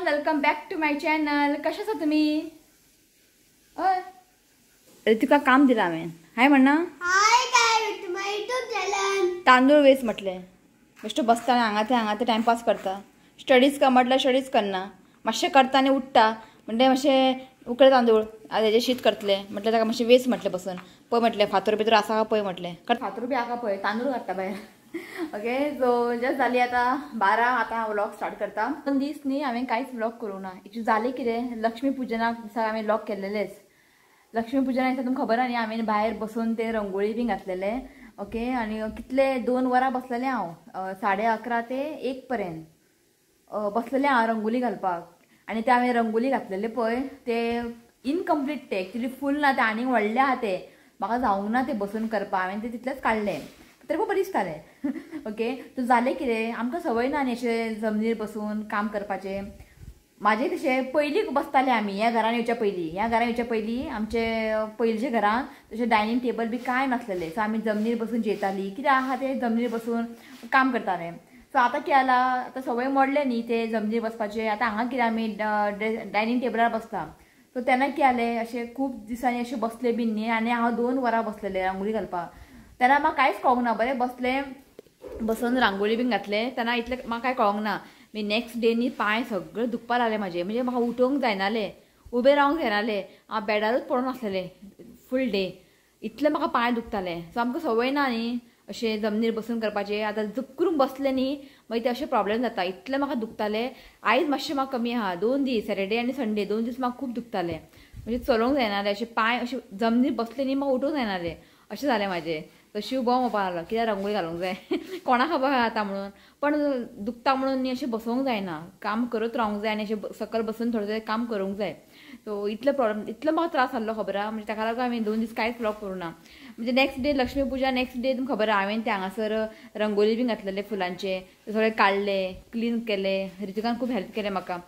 Welcome back to my channel. कशें आसा तुमी? हय ऋतिका काम दिलां हांवें. हाय म्हणना तांदूळ वेस्ट म्हटलें. बेश्टो बसता आनी हांगा थंय हांगा थंय टायमपास करता. स्टडीज कर म्हटल्यार स्टडीज करना, मातशें करता आनी उठ्ठा. म्हणटे मातशें उकडे तांदूळ आतां हेजें शीत करतलें म्हटलें, ताका मातशें वेस्ट म्हटलें बसून पळय म्हटलें फातर भितर आसा काय पळय म्हटलें, फातर बी आसा पळय तांदूळ काडटा भायर. ओके सो जस्ट जाली आतां 12. आतां हांव व्लॉग स्टार्ट करता. 2 दीस न्ही हांवें कांयच व्लॉग करूंक ना. एक्चुअली जालें कितें, लक्ष्मी पुजनाक दिसा हांवें व्लॉग केल्लेलेच. लक्ष्मी पुजना दिसा तुमकां खबर आहा न्ही, हांवें भायर बसून ते रंगोळी बी घातलेले. ओके आनी कितले 2 वरां बसलेलें हांव, 11:30 ते 1 पर्यंत बसलेलें हांव रंगोली घालपाक. आनी ते हांवें रंगोली घातलेले पळय ते इनकम्प्लीट, ते एक्चुअली फूल ना, ते आनीक व्हडले आहा, ते म्हाका जावंक ना ते बसून करपाक. हांवें ते तितलेंच काडलें, तरी खूब बरें दिसतालें. ओके सो जालें कितें, आमकां संवय ना न्ही अशें जमनीर बसून काम करपाचें. म्हाजें तशें पयलीं बसताले आमी ह्या घरान येवच्या पयलीं, ह्या घरान येवच्या पयलीं आमचे पयलींच्या घरान तशें डायनींग टेबल बी कांय नासलेलें. सो आमी जमनीर बसून जेयतालीं, कितें आहा तें जमनीर बसून काम करताले. सो आतां कितें जालां, आतां संवय मोडलें न्ही ते जमनीर बसपाचें. आतां हांगा कितें आमी डायनींग टेबलार बसता. सो तेन्ना कितें जालें, अशें खूब दिसांनी अशें बसलें बीन न्ही, आनी हांव 2 वरां बसलेलें रांगोळी घालपाक. तेन्ना म्हाका कांयच कळोंक ना, बरें बसलें बसून रांगोळी बीन घातलें तेन्ना इतलें म्हाका कांय कळोंक ना. मागीर नेक्स्ट डे न्ही पांय सगळे दुखपाक लागले म्हाजे, म्हणजे म्हाका उठोवंक जायनाले, उबें रावंक जायनालें, हांव बेडारूच पडून आसलेलें फूल डे, इतलें म्हाका पांय दुखताले. सो आमकां संवय ना न्ही अशें जमनीर बसून करपाचें. आतां जुकरून बसलें न्ही मागीर ते अशें प्रॉब्लेम जाता, इतलें म्हाका दुखतालें. आयज मातशें म्हाका कमी आहा, 2 दीस सॅटर्डे आनी संडे 2 दीस म्हाका खूब दुखतालें, म्हणजे चलोवंक जायनालें, अशें पांय अशें जमनीर बसलें न्ही म्हाका उठूंक जायनालें, अशें जालें म्हाजें. तो शिव बोव म्हणपाक लागलो कित्याक रंगोळी घालूंक जाय, कोणाक खबर आतां म्हणून, पण दुखता म्हणून न्ही अशें बसोवंक जायना, काम करत रावंक जाय आनी अशें सकयल बसून थोडें थोडें काम करूंक जाय. सो इतलो प्रॉब्लेम, इतलो म्हाका त्रास जाल्लो खबर आहा. म्हणजे ताका लागून हांवें 2 दीस कांयच व्लॉग करूं ना. म्हणजे next day Lakshmi Puja, next day तुमकां खबर आहा हांवें ते हांगासर रंगोली बी घातलेले फुलांचे, ते सगळे काडले, क्लीन केले. ऋतिकान खूब हेल्प केलें म्हाका,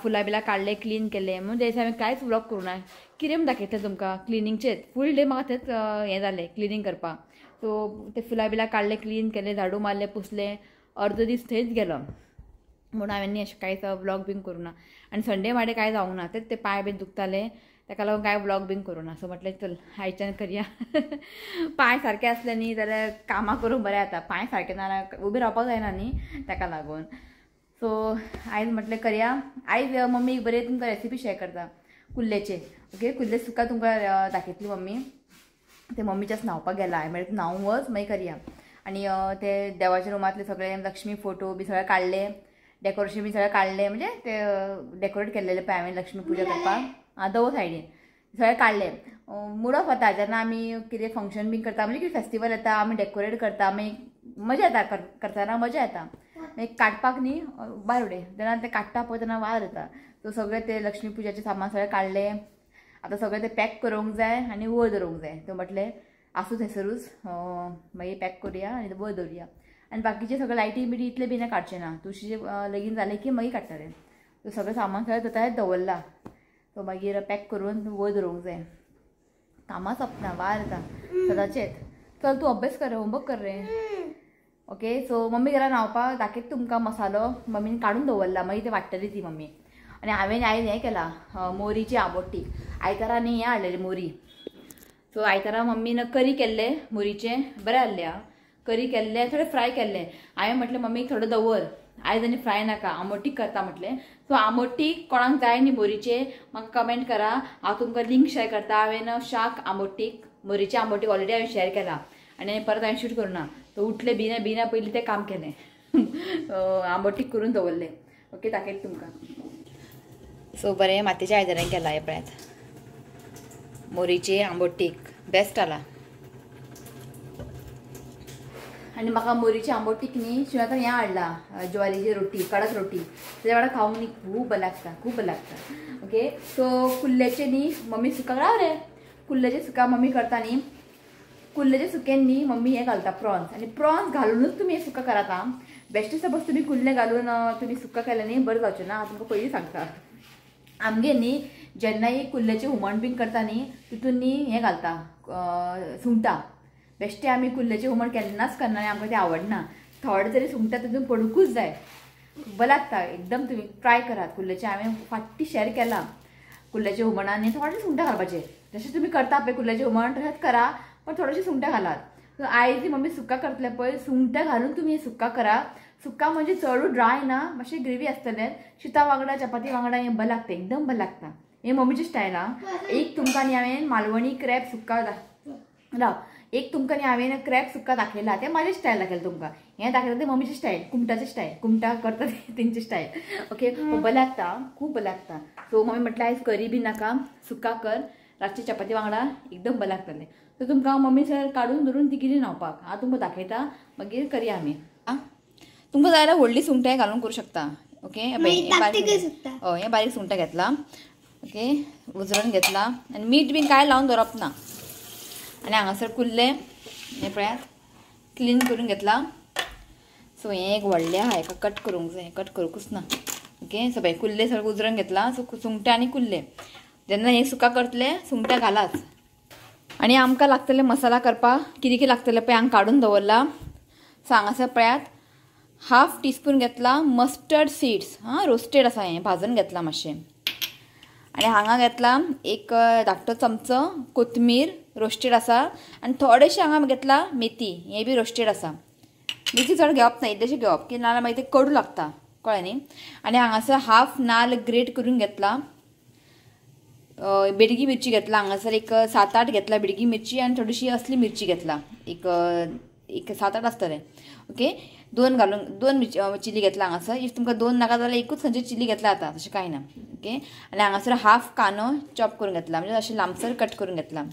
फुलां बिलां काडले, क्लीन केले. म्हणून त्या दिसा हांवें कांयच व्लॉग करूं ना. कितें म्हूण दाखयतलें तुमकां, क्लिनींगचेच फूल डे म्हाका तेंच हें जालें क्लिनींग करपाक. सो ते फुलां बिलां काडले, क्लीन केले, झाडू मारले, पुसले, अर्दो दीस थंयच गेलो. म्हणून हांवें न्ही अशें कांयच व्लॉग बीन करूं ना. आनी संडे माडे कांय जावंक ना, तेच ते पांय बीन दुखताले, ताका लागून कांय व्लॉग बीन करूं ना. सो म्हटलें चल आयच्यान करया. पांय सारके आसले न्ही जाल्यार कामां करूंक बरें जाता, पांय सारके ना जाल्यार उबें रावपाक जायना न्ही, ताका लागून. सो आयज म्हटलें करया. आयज मम्मी एक बरें तुमकां रेसिपी शेअर करता कुल्ल्याचे. ओके कुल्ले सुका तुमकां दाखयतली मम्मी. ते मम्मीच्याच न्हांवपाक गेला, हांवें म्हणलें न्हांवूंक वच मागीर करया. आनी ते देवाच्या रुमांतले सगळे लक्ष्मी फोटो बी सगळे काडले, डेकोरेशन बी सगळें काडलें, म्हणजे ते डेकोरेट केल्लेले पळय हांवें लक्ष्मी पुजा करपाक, आं दव सायडीन सगळें काडलें. मूड ऑफ जाता जेन्ना आमी कितें फंक्शन बी करता, म्हणजे कितें फेस्टिवल येता आमी डेकोरेट करता, मागीर मजा येता, करतना मजा येता. मागीर काडपाक न्ही भायर उडय, जेन्ना ते काडटा पळय तेन्ना वार येता. सो सगळें ते लक्ष्मी पुजाचें सामान सगळें काडलें, आतां सगळें तें पॅक करूंक जाय आनी वयर दवरूंक जाय. ते म्हटलें आसूं थंयसरूच, मागीर पॅक करुया आनी वयर दवरुया. आनी बाकीचें सगळें लायटी बिटी इतलें बी काडचें ना, तुळशीचें लगीन जालें की मागीर काडटलें. सो सगळें सामान सगळें तशेंच दवरलां, सो मागीर पॅक करून वयर दवरूंक जाय. कामां सोंपना, वार येता सदांचेच. चल तूं अभ्यास कर, होमवर्क कर रे. ओके सो मम्मी गेला न्हांवपाक, दाखयता तुमकां मसालो मम्मीन काडून दवरला, मागीर ते वाडटली ती मम्मी. आनी हांवें आयज हें केलां मोरीची आंबोटी. आयतारा न्ही हें हाडलेली मोरी. सो आयतारा मम्मीन करी केल्ले मोरीचें, बरें जाल्लें आं करी केल्लें, थोडें फ्राय केल्लें. हांवें म्हटलें मम्मीक थोडें दवर, आयज आनी फ्राय नाका, आंबोटी करता म्हटलें. सो आंबोटी कोणाक जाय न्ही मोरीचे म्हाका कमेंट करा, हांव तुमकां लिंक शेअर करता. हांवें शाक आंबोटीक, मोरीचे आंबोटीक ऑलरेडी हांवें शेअर केला आनी परत हांवें शूट करूं ना. सो उठलें बिना बिना पयलीं तें काम केलें, आंबोटीक करून दवरलें. ओके दाखयता तुमकां. सो बरें मातयेच्या आयदनान केलां हें पळयात, मोरीचे आंबोटीक बेस्ट आला. आनी म्हाका मोरीचे आंबोटीक न्ही शिवाय आतां हें हाडलां ज्वारीची रोटी, कडक रोटी, तेज्या वांगडा खावंक न्ही खूब बरें लागता, खूब बरें लागता. ओके सो कुल्ल्याचें न्ही मम्मी सुका राव रे, कुल्ल्याचें सुका मम्मी करता न्ही, कुल्ल्याच्या सुक्यान न्ही मम्मी हें घालता प्रॉन्स, आनी प्रॉन्स घालुनूच तुमी हें सुका करात आं. बेश्टें सपोज तुमी कुल्ले घालून तुमी सुका केलें न्ही बरें जावचें ना, हांव तुमकां पयलीं सांगता. आमगे न्ही जेन्नाय कुल्ल्याचें हुमण बीन करता न्ही तितून न्ही हें घालता सुंगटां. बेश्टें आमी कुल्ल्याचें हुमण केन्नाच करना आनी आमकां तें आवडना, थोडे तरी सुंगटां तितून पडुंकूच जाय. बरें लागता एकदम. तुमी ट्राय करात कुल्ल्याचें. हांवें फाटी शेअर केलां कुल्ल्याचें हुमण आनी थोडें सुंगटां घालपाचें. जशें तुमी करता पळय कुल्ल्याचें हुमण तशेंच करा, पण थोडेशें सुंगटां घालात. सो आयज ती मम्मी सुक्का करतले पळय, सुंगटां घालून तुमी सुक्का करा. सुक्का म्हणजे चडूच ड्राय ना, मातशें ग्रेवी आसतलें. शिता वांगडा चपाती वांगडा हें बरें लागता, एकदम बरें लागता. हें मम्मीचें स्टायल आं. एक तुमकां न्ही हांवें मालवणी क्रॅब सुक्का राव, एक तुमकां न्ही हांवें क्रॅब सुक्का दाखयला, तें म्हाजें स्टायल दाखयलें तुमकां. हें दाखयलां तें मम्मीचें स्टायल, कुमटाचें स्टायल, कुमटा करता तेंची स्टायल. ओके, बरें लागता, खूब बरें लागता. सो मम्मी म्हटलें आयज करी बी नाका, सुक्का कर, रातची चपाती वांगडा एकदम बरें लागतलें. सो तुमकां मम्मी सर काडून धरून ती कितें न्हांवपाक हांव तुमकां दाखयता, मागीर करया आमी. आं, तुमकां जाय जाल्यार व्हडली सुंगटां घालून करूं शकता. ओके, हय, हें बारीक सुंगटां घेतलां. ओके, उजरण घेतला आनी मीठ बीन कांय लावन दवरप ना. आनी हांगासर कुल्ले हें पळयात क्लीन करून घेतला. सो हें एक व्हडलें आहा, हेका कट करूंक जाय, कट करूंकूच ना. ओके, सो पळय कुल्ले सगळे उजरण घेतला. सो सुंगटां आनी कुल्ले जेन्ना हें सुका करतले सुंगटां घालाच. आनी आमकां लागतले मसाला करपाक कितें कितें लागतलें पळय हांगा काडून दवरला. सो हांगासर पळयात हाफ टीस्पून घेतला मस्टर्ड सीड्स, हां रोस्टेड आसा हें, भाजून घेतला मातशें. आनी हांगा घेतला एक धाकटो चमचो कोथमीर रोस्टेड आसा, आनी थोडेशें हांगा घेतला मेथी, हें बी रोस्टेड आसा. मेथी चड घेवप ना, इल्लेशें घेवप की नाजाल्यार मागीर तें कडू लागता, कळ्ळें न्ही. आनी हांगासर हाफ नाल्ल ग्रेट करून घेतला, बेडगी मिरची घेतला हांगासर एक 7-8 घेतला बेडगी मिरची, आनी थोडीशी असली मिरची घेतला एक एक 7-8 आसतलें. ओके, दोन घालून दोन मिरची चिली घेतला हांगासर. If तुमकां दोन नाका जाल्यार एकूच खंयची चिली घेतला जाता, तशें कांय ना. ओके, आनी हांगासर हाफ कांदो चॉप करून घेतला, म्हणजे अशें लांबसर कट करून घेतला.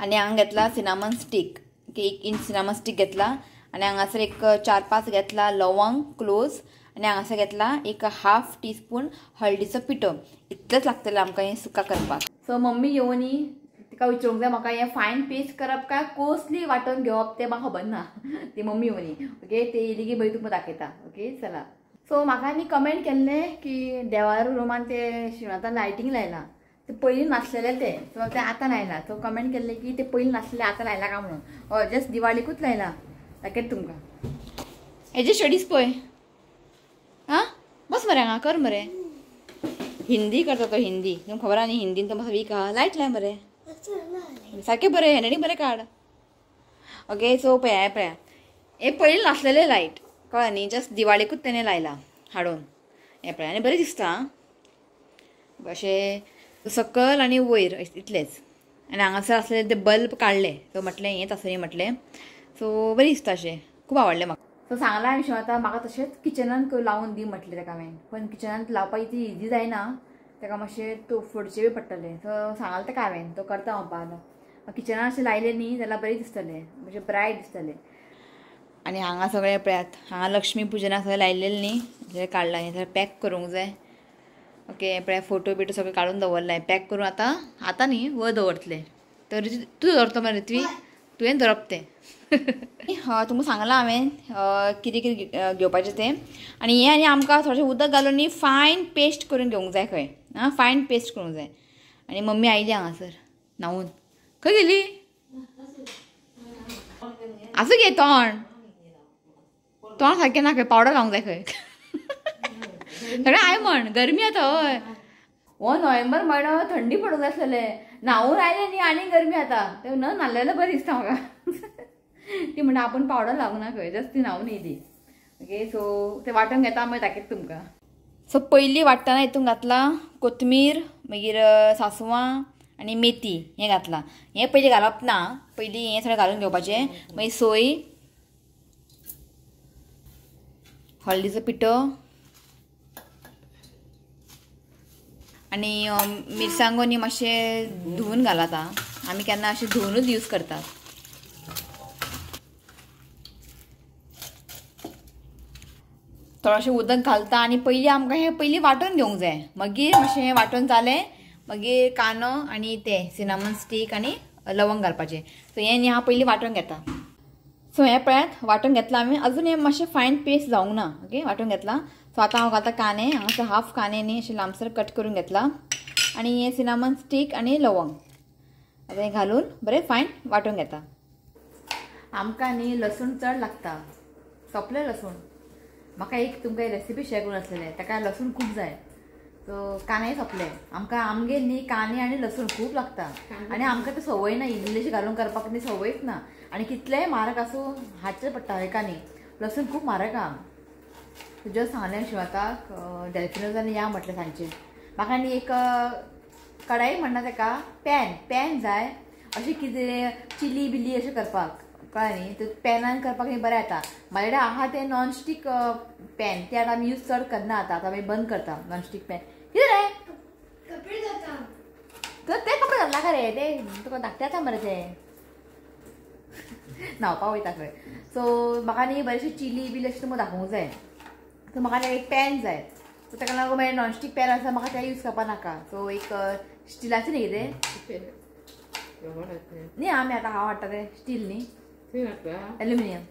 आनी हांगा घेतला cinnamon stick, okay, 1 inch cinnamon stick घेतला. आनी हांगासर एक 4-5 घेतला लवंग क्लोज, आनी हांगासर घेतला एक हाफ टीस्पून हळदीचो पिठो. इतलेंच लागतलें आमकां हें सुका करपाक. सो मम्मी येवनी तिका विचारूंक जाय म्हाका हें फायन पेस्ट करप काय कोसली वांटून घेवप तें म्हाका खबर ना, ती मम्मी येवनी. ओके, ते येयली की बरी तुमकां दाखयता. ओके, चला. सो म्हाका आनी कमेंट केल्लें की देवार रुमान ते शिवनाथान लायटींग लायलां, ते पयलीं नासलेलें तें, सो तें आतां लायलां. सो कमेंट केल्लें की ते पयलीं नासलें आतां लायलां काय म्हणून. हय, जस्ट दिवाळीकूच लायलां. दाखयता तुमकां हेजे स्टडीज पळय. आं, बस मरे हांगा कर मरे, हिंदी करता तो, हिंदी तुमकां खबर आहा न्ही, हिंदीन तो मातसो वीक आहा. लायट लाय मरे सारकें बरें, हँडरायटींग बरें काड. ओके, सो पळय पळया हें पयलीं नासलेलें लायट, कळ्ळें न्ही, जस्ट दिवाळीकूच तेणें लायलां हाडून. हें पळय आनी बरें दिसता अशें सकयल आनी वयर इतलेंच. आनी हांगासर आसलेले ते बल्ब काडले, सो म्हटलें हेंच आसूं म्हटलें. सो बरें दिसता अशें, खूब आवडलें म्हाका. सो सांगलां हांवें आतां म्हाका तशेंच किचनान लावन दी म्हटलें ताका हांवें, पण किचनान लावपाक इतली इजी जायना, ताका मातशें तो फोडचें बी पडटलें. सो सांगलां ताका हांवें, तो करता म्हणपाक. किचनान अशें लायलें न्ही जाल्यार बरें दिसतलें, म्हणजे ब्रायट दिसतलें. आनी हांगा सगळें पळयात, हांगा लक्ष्मी पुजनाक सगळें लायलेलें न्ही, सगळें काडलां, हें सगळें पॅक करूंक जाय. ओके, पळया फोटो बिटो सगळें काडून दवरलां, पॅक करून आतां आतां न्ही वयर दवरतलें. तर तूं दवरतो मरे ऋत्वी, तुवें दवरप तें. तुमकां सांगलां हांवें कितें कितें घेवपाचें तें. आनी हें आनी आमकां थोडें उदक घालून न्ही फायन पेस्ट करून घेवंक जाय खंय, आं फायन पेस्ट करूंक जाय. आनी मम्मी आयली हांगासर न्हांवून, खंय गेली? आसूं गे, तोंड तोंड सारकें ना खंय, पावडर लावंक जाय खंय. सगळें I म्हण गरमी आतां. हय, हो नोव्हेंबर म्हयनो थंडी पडूंक जाय आसलेलें, न्हांवून आयलें न्ही आनी गरमी आतां, तें न न्हालेलें बरें दिसता म्हाका. ती म्हणटा आपूण पावडर लावंक ना खंय, जस्ट ती न्हांवून येयली. ओके, सो ते वांटून घेता मागीर दाखयता तुमकां. सो पयलीं वांट्टना हितून घातलां कोथमीर, मागीर सासवां आनी मेथी हें घातलां. हें पयलीं घालप ना, पयलीं हें सगळें घालून घेवपाचें. मागीर सोय, हळदीचो पिठो आनी मिरसांगो न्ही मातशें धुवून घालात. आमी केन्ना अशें धुवनूच यूज करतात. थोडेशें उदक घालता आनी पयलीं आमकां हें पयलीं वांटून घेवंक जाय, मागीर मातशें हें वांटून जालें मागीर कांदो आनी तें सिनामन स्टीक आनी लवंग घालपाचें. सो हें न्ही हांव पयलीं वांटून घेता. सो हें पळयात वांटून घेतलां आमी, अजून हें मातशें फायन पेस्ट जावंक ना. ओके, वांटून घेतलां. सो आतां हांव घालता कांदे, हांगासर हाफ कांदे न्ही अशें लांबसर कट करून घेतला, आनी हें सिनामन स्टीक आनी लवंग आतां हें घालून बरें फायन वांटून घेता. आमकां न्ही लसूण चड लागता, सोंपलें लसूण, म्हाका एक तुमकां रेसिपी शेअर करूंक आसलेलें. ताका लसूण खूब जाय. सो कांदे सोंपले आमकां. आमगेर न्ही कांदे आनी लसूण खूब लागता आनी आमकां ते संवय ना, इल्लेशें घालून करपाक न्ही संवयच ना. आनी कितलेंय म्हारग आसूं हाडचें पडटा हेका न्ही. लसूण खूब म्हारग आहा. जस्ट सांगलें शिवाताक डेल्फिनोजान या म्हटलें सांजचें. म्हाका न्ही एक कढाई म्हणना ताका, पॅन पॅन जाय अशें कितें चिली बिली अशें करपाक, कळ्ळें न्ही. तर पॅनान करपाक न्ही बरें जाता. म्हाजे कडेन आहा तें नॉनस्टीक पॅन, तें आतां आमी यूज चड करना, आतां आतां आमी बंद करता नॉनस्टीक पॅन. कितें रे तर ते कपडे घालना का रे, ते तुका धाकटे आसा मरे ते न्हांवपाक वयता खंय. सो म्हाका न्ही बरेंशें चिली बिली अशें तुमकां दाखोवंक जाय. सो म्हाका एक पॅन जाय. सो ताका लागून मागीर नॉनस्टीक पॅन आसा म्हाका तें यूज करपाक नाका. सो एक स्टिलाचें न्ही कितें न्ही आमी आतां हांव हाडटा तें स्टील न्ही, एल्युमिनियम.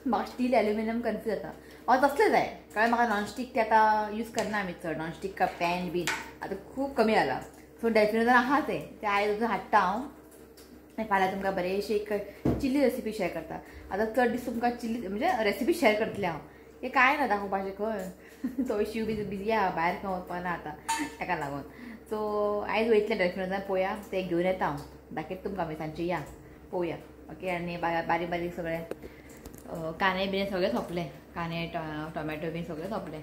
म्हाका स्टील एल्युमिनियम कन्फ्यूज जाता. म्हाका तसलें जाय, कारण म्हाका नॉनस्टीक ते आतां यूज करना आमी चड. नॉनस्टीक पॅन बीन आतां खूब कमी जाला. सो डेल्फिनोजान आहा तें, तें आयज वचून हाडटा हांव. फाल्यां तुमकां बरेंशी एक चिली रेसिपी शेअर करता. आतां चड दीस तुमकां चिली म्हणजे रेसिपी शेअर करतलें हांव. हें कांय ना दाखोवपाचें खंय, तो शिव बिजी आहा, भायर खंय वचपाक ना आतां ताका लागून. सो आयज वयतलें डेल्फिनोजान पळोवया, तें घेवन येता हांव, दाखयता तुमकां आमी सांजचें या पळोवया. ओके. आनी बारीक बारीक सगळें कांदे बिन सगळें सोंपलें, कांदे टोमॅटो बीन सगळें सोंपलें.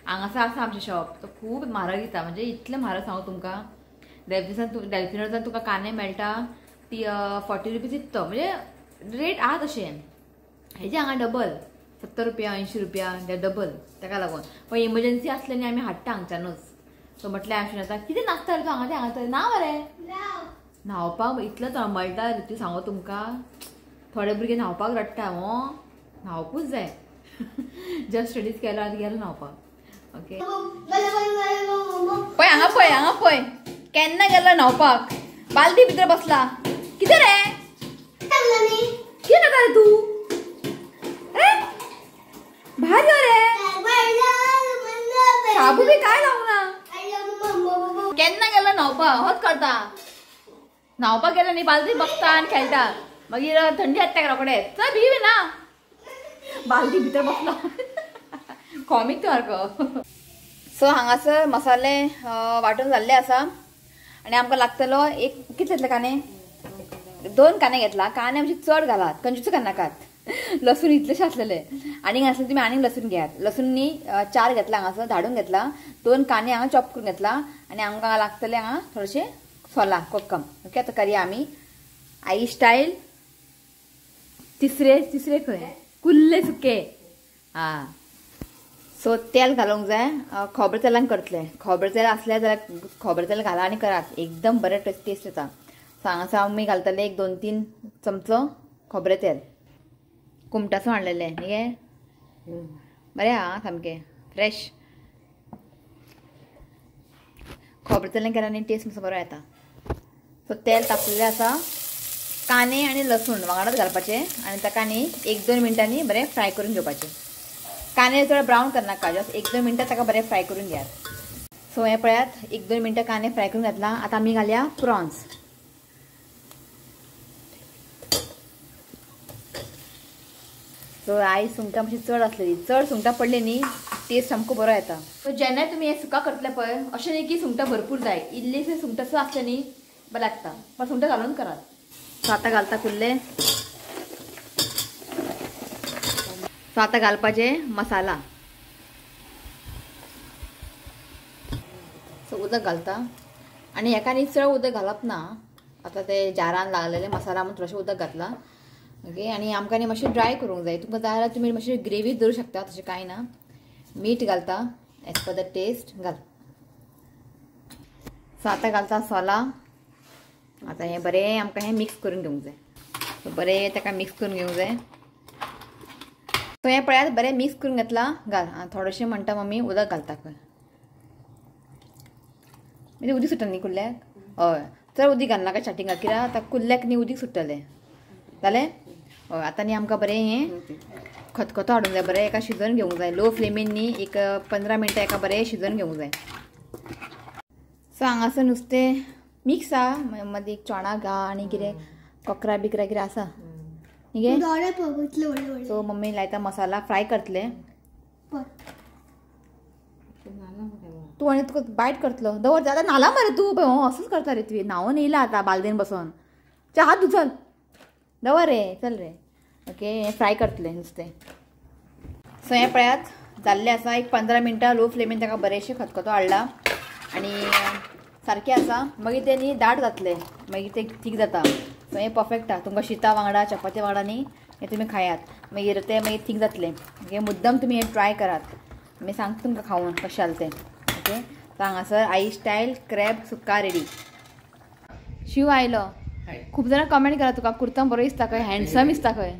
हांगासर आसा आमचें शॉप, तो खूब म्हारग दिता, म्हणजे इतलें म्हारग सांगू तुमकां. डेल्फिनोजान तुका कांदे मेळटा ती 40 रुपीज इतलो, म्हणजे रेट आहा तशें. हेजे हांगा डबल 70 रुपया 80 रुपया डबल, ताका लागून. पण इमर्जन्सी आसले न्ही आमी हाडटा हांगच्यानूच. सो म्हटलें हांव आतां कितें नाचता रे तूं हांगा तें हांगा थंय ना मरे न्हांवपाक इतलें तळमळटा ती सांगू तुमकां. थोडे भुरगे न्हांवपाक रडटा, हो न्हांवपूच जाय. जस्ट स्टडीज केलो आनी गेलो न्हांवपाक. ओके पळय हांगा पळय, हांगा पळय केन्ना गेलो न्हांवपाक, बालदी भितर बसला. कितें रे कितें करता रे तूं, भायर यो रे, साबू बी काय लावूं ना. केन्ना गेलो न्हांवपाक, होच करता. न्हांवपाक गेलो न्ही बालदी बसता आनी खेळटा, मागीर थंडी हाडटा रोखडे. चल भिवी ना, बालदी भितर बसला. कॉमीक सारको. सो हांगासर मसाले वांटून जाल्ले आसा आनी आमकां लागतलो एक कितले घेतले कांदे, 2 कांदे घेतला. कांदे आमचे चड घालात, कंजूस करनाकात. लसूण इतलेशे आसलेले, आनीक आसले तुमी आनीक लसूण घेयात. लसूण न्ही 4 घेतला हांगासर, धाडून घेतला. 2 कांदे हांगा चॉप करून घेतला आनी आमकां लागतले हांगा थोडेशे सोला कोक्कम. ओके आतां करया आमी आई स्टायल. तिसरे तिसरे खंय कुल्ले सुके. आं सो तेल घालूंक जाय, खोबरें तेलान करतले. खोबरें तेल आसलें जाल्यार खोबरें तेल घाला आनी करात, एकदम बरें टेस्ट येता. सो हांगासर आमी घालतले एक 2-3 चमचो खोबरें तेल. कुमटासून हाडलेलें न्ही गे, बरें आहा सामकें फ्रेश. खोबरें तेलान केल्यार न्ही टेस्ट मातसो बरो येता. सो तेल तापलेलें आसा, कांदे आनी लसूण वांगडाच घालपाचें आनी ताका न्ही 1-2 मिनटांनी बरें फ्राय करून घेवपाचें. कांदे चड ब्रावन करनाका, जस्ट 1-2 मिनटां ताका बरें फ्राय करून घेयात. सो हें पळयात 1-2 मिनटां कांदे फ्राय करून घेतला. आतां आमी घालया प्रॉन्स. सो आयज सुंगटां मातशी चड आसलेली, चड सुंगटां पडली न्ही टेस्ट सामको बरो येता. सो जेन्ना तुमी हें सुका करतले पळय, अशें न्ही की सुंगटां भरपूर जाय, इल्लीशी सुंगटां सुद्दां आसलें न्ही बरें लागता, पण सुंगटां घालून करात. सो आतां घालता कुल्ले. सो आतां घालपाचें मसाला. सो उदक घालता आनी हेका न्ही चड उदक घालप ना, आतां ते जारान लागलेले मसाला म्हणून थोडेशें उदक घातलां. ओके आनी आमकां न्ही मातशें ड्राय करूंक जाय. तुमकां जाय जाल्यार तुमी मातशी ग्रेवी धरूं शकता, तशें कांय ना. मीठ घालता एज पर the test घाल. सो आतां घालता सोला. आतां हें बरें आमकां हें मिक्स करून घेवंक जाय. बरें ताका मिक्स करून घेवंक जाय. सो हें पळयात बरें मिक्स करून घेतलां. घाल थोडेशें म्हणटा मम्मी उदक घालता खंय, म्हणजे उदीक सुट्टा न्ही कुल्ल्याक. हय चड उदीक घालनाका स्टार्टिंगाक, कित्याक आतां कुल्ल्याक न्ही उदीक सुट्टलें. जालें. हय आतां न्ही आमकां बरें हें खतखतो हाडूंक जाय, बरें एका शिजोवन घेवंक जाय. लो फ्लेमीन न्ही एक 15 मिनटां एका बरें शिजोवन घेवंक जाय. सो हांगासर नुस्तें मिक्स आहा, मदीं चोणाक आहा आनी कितें कोकरा बिकरा कितें आसा न्ही गे. सो मम्मी लायता मसाला फ्राय करतले. तूं आनी तुका बायट करतलो दवर आतां न्हाला मरे तूं पळय असोच करता रे तुवें न्हांवन येयला आतां बालदेन बसोन. च्या हात धुचल दवर रे चल रे. ओके हें फ्राय करतलें नुस्तें. सो हें पळयात जाल्लें आसा. एक 15 मिनटां लो फ्लेमीन ताका बरेंशें खतखतो हाडला आनी सारकें आसा. मागीर तें न्ही दाट जातलें, मागीर तें थीक जाता. सो हें परफेक्ट आसा तुमकां शिता वांगडा चपाती वांगडा न्ही हें तुमी खायात, मागीर तें मागीर थीक जातलें. ओके मुद्दम तुमी हें ट्राय करात, मी सांगता तुमकां खावन कशें जालें तें. ओके सो हांगासर आई स्टायल क्रॅब सुक्का रेडी. शिव आयलो. खूब जाणां कमेंट करा तुका कुर्ता बरो दिसता खंय, हँडसम दिसता खंय.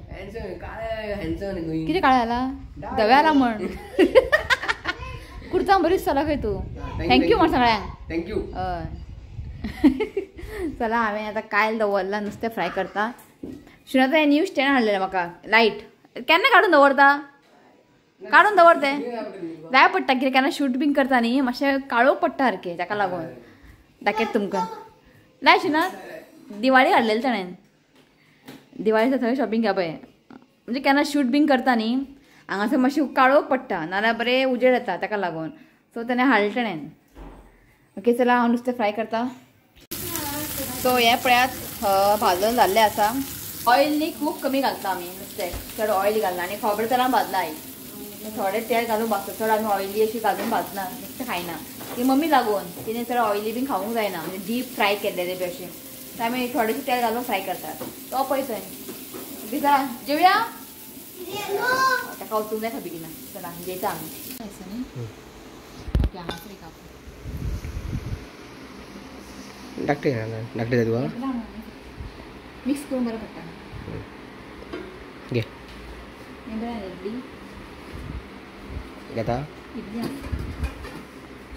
कितें काळें जाला धवें जाला म्हण कुर्ता बरो दिसतालो खंय तूं. Thank you म्हण सगळ्यांक. Thank you. हय चला हांवें आतां कायल दवरला नुस्तें फ्राय करता. शिवना हें न्यू स्टँड हाडलेलें म्हाका लायट केन्ना काडून दवरता, काडून दवर ते जाय पडटा कितें केन्ना शूट बीन करता न्ही मातशें काळोख पडटा सारकें, ताका लागून दाखयता तुमकां. लाय शिना दिवाळी हाडलेली ताणें, दिवाळी थंय शॉपिंग घ्या पळय. म्हणजे केन्ना शूट बीन करता न्ही हांगासर मातशें काळोख पडटा नाल्यार बरें उजेड येता ताका लागून. सो ताणें हाडलें ताणें. ओके चला हांव नुस्तें फ्राय करता. सो हें पळयात भाजून जाल्लें आसा. ऑयल न्ही खूब कमी घालता आमी नुस्तें, चड ऑयल घालना आनी खोबरें तेलान भाजला आई, थोडें तेल घालून भाजता, चड आमी ऑयली अशी घालून भाजना नुस्तें खायना. ती मम्मी लागून तिणें चड ऑयली बीन खावंक जायना, म्हणजे डीप फ्राय केल्लें बी अशें. आमी थोडेशें तेल घालून फ्राय करतात. तो पळय थंय. ओके चला जेवया, ताका वचूंक जाय खंय बेगीन. चला जेयता आमी. ओके हांगासर एक धाकटे धाकटे जाय तुका मिक्स करून बरें पडटा. घे बरें इडली घेता इडली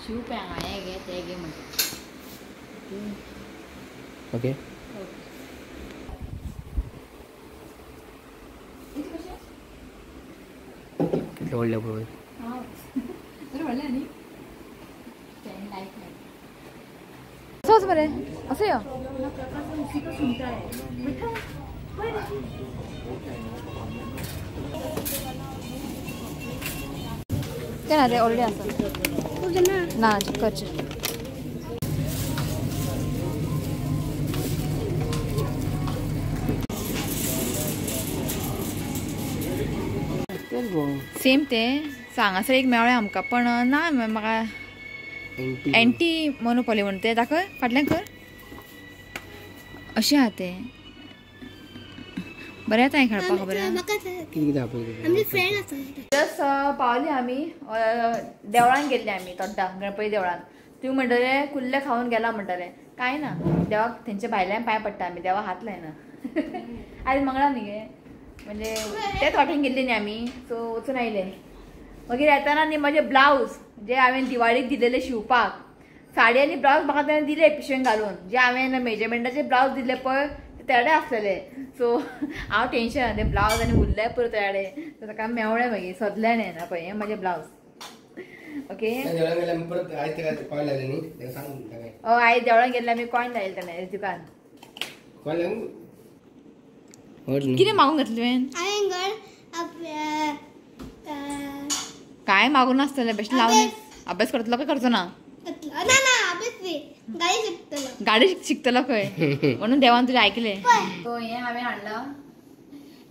शिव पळय हांगा हें घे तें घे म्हणटा. ओके कितलें व्हडलें पळय. बरें व्हडलें न्ही असोच बरें असो यो. ते ना ते ऑलरेडी आसा ना करचें. सेम ते हांगासर एक मेळ्ळें आमकां पण ना म्हाका एंटी मोनोपोली म्हणून ते दाखय फाटल्यान कर अशें आहा तें बरें आतां हें खेळपाक खबर. जस्ट पावली आमी देवळान गेल्ले आमी तोड्डा गणपती देवळान. तुमी म्हणटले कुल्ले खावन गेला म्हणटले, कांय ना देवाक तेंच्या भायल्यान पांय पडटा आमी, देवा हात लायना. आयज मंगळार न्ही गे, म्हणजे तेच वाटेन गेल्ली न्ही आमी, सो वचून आयले. मागीर येताना न्ही म्हजे ब्लावज जे हांवें दिवाळीक दिलेले शिवपाक, साडी आनी ब्लावज म्हाका ताणें दिले पिशवेन घालून, जे हांवें मेजरमेंटाचे ब्लावज दिले पळय ते तेडे आसलेले. सो हांव टेंशन ते ब्लावज आनी उरले पुरो तेडे, सो ताका मेवळें मागीर सोदलें न्ही पळय हें म्हजें ब्लावज. ओके हय आयज देवळान गेल्ले आमी कॉयन लायले ताणें दुकान. कितें मागून घेतलें तुवें? काय मागून नासतलें बेश्टें लावन. अभ्यास करतलो काय करचो ना? गाडी शिकतलो खंय म्हणून देवान तुजें आयकलें. सो हें हांवें हाडलां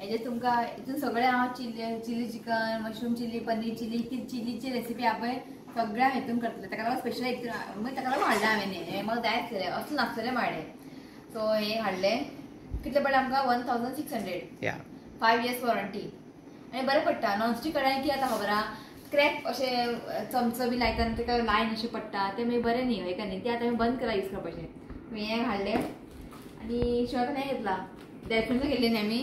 हेजें तुमकां हितून सगळें हांव chilli chicken, mushroom chilli, paneer chilli, चिलीची recipe आहा पळय सगळें हांव हितून करतलें. ताका लागून स्पेशल हितून मागीर ताका लागून हाडलां हांवें हें म्हाका जाय आसलें, असलें नासलें म्हाडे. सो हें हाडलें. कितलें पडलें आमकां? 1600. 5 years warranty. आनी बरें पडटा. नॉनस्टीक कडाय कितें जाता खबर आहा, क्रॅक अशें चमचो बी लायता आनी ताका लायन अशें पडटा, तें मागीर बरें न्ही हय न्ही, तें आतां आमी बंद केलां यूज करपाचें. मागीर हें हाडलें आनी शिवाय हें घेतलां डेल्फिनचो घेतलें न्ही आमी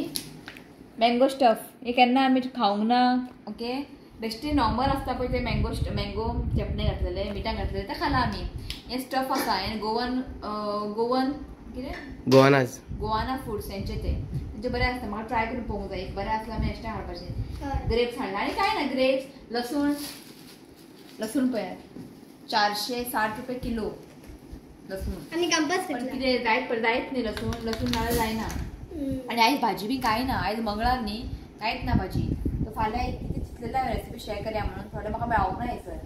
मँगो स्टफ. हें केन्ना आमी खावंक ना. ओके बेश्टें नॉर्मल आसता पळय तें मँगो चटणी घातलेलें मिठां घातलेलें तें खालां आमी. हें स्टफ आसा हें गोवन गोवन कितें गोवानाज गोवाना फूड्स हेंचें तें तेंचें बरें आसता. म्हाका ट्राय करून पळोवंक जाय, एक बरें आसलें आमी नेक्स्ट टायम हाडपाचें. ग्रेप्स हाडला आनी कांय ना, ग्रेप्स लसूण, लसूण पळयात 460 रुपये किलो लसूण. पण कितें जायत जायत न्ही लसूण, लसूण नाल्यार जायना. आनी आयज भाजी बी कांय ना, आयज मंगळार न्ही कांयच ना भाजी. सो फाल्यां कितें चिंतलां चिंतलेलें हांवें रेसिपी शेअर करया म्हणून, थोडे म्हाका मेळोंक ना हयसर,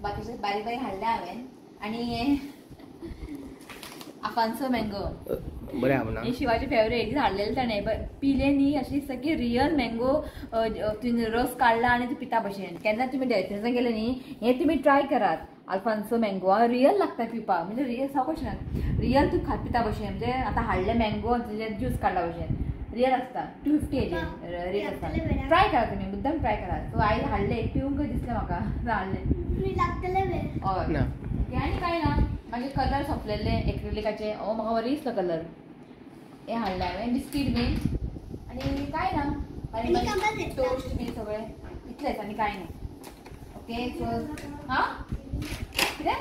बाकीचे बारीक बारीक हाडले हांवें. आनी हें अल्फान्सो मँगो बरें आहा, हे शिवाचे फेवरेट हाडलेले ताणें, पिले न्ही अशी सगळी रियल मँगो तुवें रस काडला आनी तूं पिता भशेन. केन्ना तुमी डेस्टिनेशन गेले न्ही हें तुमी ट्राय करात. अल्फान्सो मँगो रियल लागता पिवपाक, म्हणजे रियल साव कशें रियल तूं पिता भशेन, म्हणजे आतां हाडले मँगो तुजे ज्यूस काडला भशेन रियल आसता. 250 हेजे रेट आसा. ट्राय करा तुमी, मुद्दम ट्राय करात. सो आयज हाडले पिवंक दिसलें म्हाका हाडले. हय आनी कांय ना, मागीर कलर सोंपलेले एक्रिलिकाचे, हो म्हाका बरें दिसलो कलर, हे हाडले हांवें. बिस्कीट बीन आनी कांय ना, बारीक टोस्ट बीन सगळें इतलेंच आनी कांय ना. ओके सो हां कितें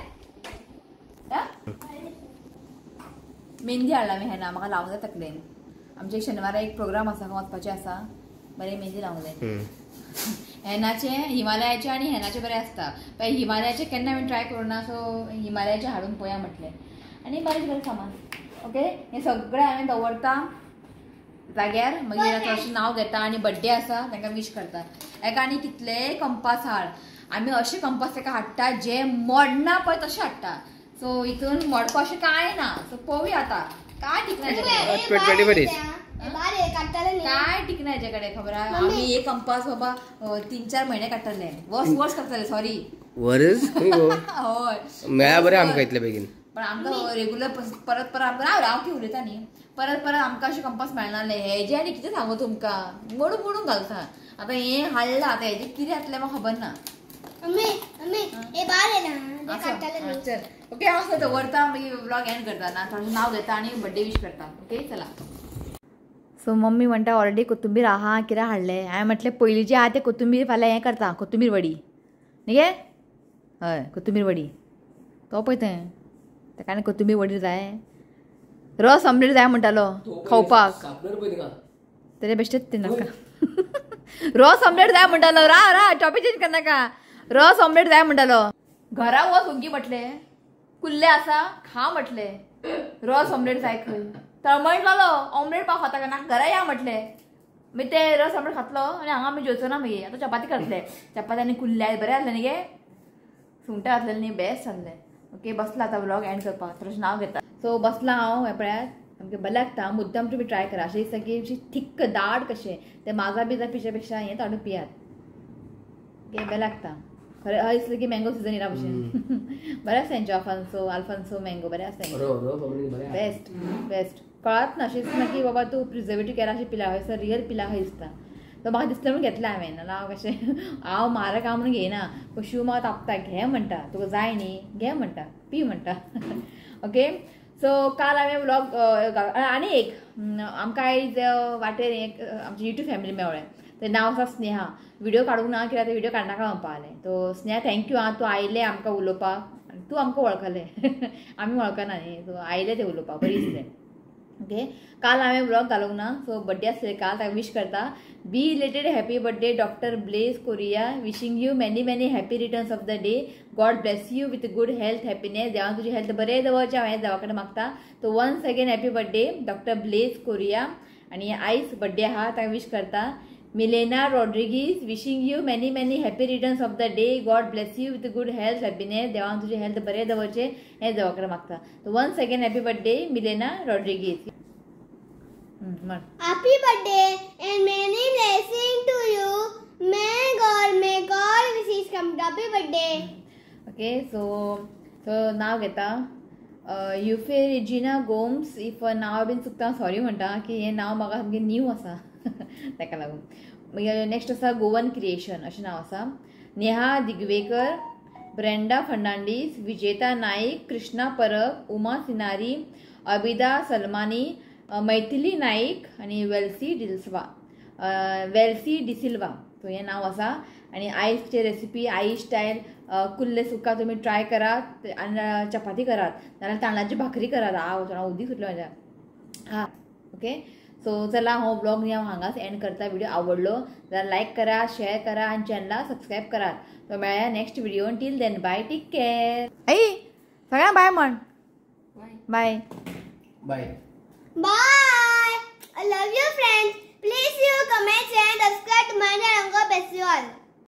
मेहंदी हाडला हांवें हेन्ना, म्हाका लावंक जाय तकलेन. आमचे शेनवारा एक प्रोग्राम आसा, खंय वचपाचें आसा, बरें मेहंदी लावंक जाय. हेनाचे हिमालयाचे आनी हेनाचे बरें आसता, पण हिमालयाचे केन्ना हांवें ट्राय करूं ना, सो हिमालयाचे हाडून पळया म्हटलें. आनी बारीक बारीक सामान. ओके हें सगळें हांवें दवरता जाग्यार, मागीर थोडेशें नांव घेता आनी बड्डे आसा तांकां वीश करता. एका आनी कितलेय कंपास हाड, आमी अशे कंपास ताका हाडटा जे मोडना पळय तशें हाडटा. सो हितून मोडपा अशें कांय ना. सो पळोवया आतां काय टिकना, काय टिकना हेजे कडेन खबर आहा. आमी एक कंपास बाबा 3-4 म्हयने काडटले, वर्स वर्स काडटले, सॉरी वर्स हय मेळ्ळा बरें आमकां इतले बेगीन. पण आमकां रेगुलर परत परत आमकां हांव कितें उलयता न्ही, परत परत आमकां अशें कंपास मेळनासलें. हेजें आनी कितें सांगू तुमकां, मोडून मोडून घालता. आतां हें हाडलां, आतां हेजें कितें जातलें म्हाका खबर ना. चल ओके हांव असो दवरता, मागीर व्लॉग एंड करता ना, थोडें नांव घेता आनी बड्डे वीश करता. ओके चला. सो मम्मी म्हणटा ऑलरेडी कोथुंबीर आहा कितें हाडलें. हांवें म्हटलें पयलीं जें आहा तें कोथुंबीर फाल्यां हें करता, कोथुंबीर वडी न्ही गे. हय कोथुंबीर वडी, तो पळय तें ताका आनी कोथुंबीर वडी जाय, रस ऑमलेट जाय म्हणटालो खावपाक, तेजे बेश्टेच ते नाका. रस ऑमलेट जाय म्हणटालो, रा रा टॉपीक चेंज करनाका. रस ऑमलेट जाय म्हणटालो, घरा वच हुंगी म्हटलें, कुल्ले आसा खा म्हटलें, रस ऑमलेट जाय खंय. तळमळटलो ऑमलेट पाव खाता ना, घरा या म्हटलें. मागीर ते रस ऑमलेट खातलो आनी हांगा आमी जेवचो ना. मागीर आतां चपाती करतले, चपाती आनी कुल्ले बरें जातलें न्ही गे, सुंगटां जातलें न्ही, बेस्ट जातलें. ओके बसला आतां व्लॉग एंड करपाक, थोडेशें नांव घेता. सो बसला हांव हें पळयात, सामकें बरें लागता, मुद्दम तुमी ट्राय करा. अशें दिसता की अशी थिक्क दाट कशें तें माजा बिजा पिच्या पेक्षा हें हाडून पियात. ओके बरें लागता खरें. हय दिसलें की मँगो सिजन येयला भशेन. बरें आसा हेंचें अल्फान्सो, अल्फान्सो मँगो बरें आसा, बेस्ट बेस्ट. कळत ना अशें दिसना की बाबा तूं प्रिजर्वेटीव केला अशें पिला, हय सर रियल पिला हय दिसता. तो म्हाका दिसलें म्हणून घेतलें हांवें, नाल्यार हांव कशें हांव म्हारग हांव म्हणून घेयना, पूण शिव म्हाका तापता, घे म्हणटा, तुका जाय न्ही घे म्हणटा, पी म्हणटा. ओके सो काल हांवें व्लॉग आनी एक आमकां आयज वाटेर एक आमची यूट्यूब फॅमिली मेवळें, तें नांव आसा स्नेहा. व्हिडियो काडूंक ना कित्याक तें व्हिडियो काडनाका म्हणपा आलें. तो स्नेहा thank you आं, तूं आयलें आमकां उलोवपाक, तूं आमकां वळखलें, आमी वळखना न्ही, सो आयलें तें उलोवपाक बरें दिसलें. ओके काल हांवें व्लॉग घालूंक ना, सो बड्डे आसले काल, ताका वीश करता. Belated happy birthday doctor Blaise Correa, wishing you many many happy returns of the day, God bless you with good health happiness. देवान तुजी हेल्थ बरें दवरचें हांवें देवा कडेन मागता. So once again happy birthday doctor Blaise Correa. आनी आयज बड्डे आहा ताका वीश करता. Milena Rodrigues, wishing you many many happy returns of the day, God bless you with good health happiness. देवान तुजें हेल्थ बरें दवरचें हें देवा कडेन मागता. So once again happy birthday Milena Rodrigues. Happy birthday and many blessing to you. May God wishes come. Happy birthday. Okay so so नांव घेता युफे रेजिना गोम्स. If नांव बीन चुकता सॉरी म्हणटा की हें नांव म्हाका सामकें न्यू आसा ताका लागून. मागीर नेक्स्ट आसा गोवन क्रिएशन अशें नांव आसा. नेहा दिगवेकर, ब्रेंडा फर्नांडीस, विजेता नाईक, कृष्णा परब, उमा सिनारी, अबिदा सलमानी, मैथिली नाईक आनी वेल्सी डिल्सवा, वेल्सी डिसिल्वा. सो हें नांव आसा. आनी आयजचे रेसिपी आई स्टायल कुल्ले सुका तुमी ट्राय करात आनी चपाती करात, नाल्यार तांदळाची भाकरी करात. हांव उदीक सुटलें म्हाज्या. हां ओके सो चला हो ब्लॉग न्ही हांव हांगाच एंड करता. व्हिडिओ आवडलो जाल्यार लायक करा, शेअर करा आनी चॅनला सबस्क्रायब करात. तो मेळया next video. Till then bye, take care. आई सगळ्यांक बाय म्हण. Bye bye bye. I love you friends. Please you comment, share and subscribe to my channel. God bless you all.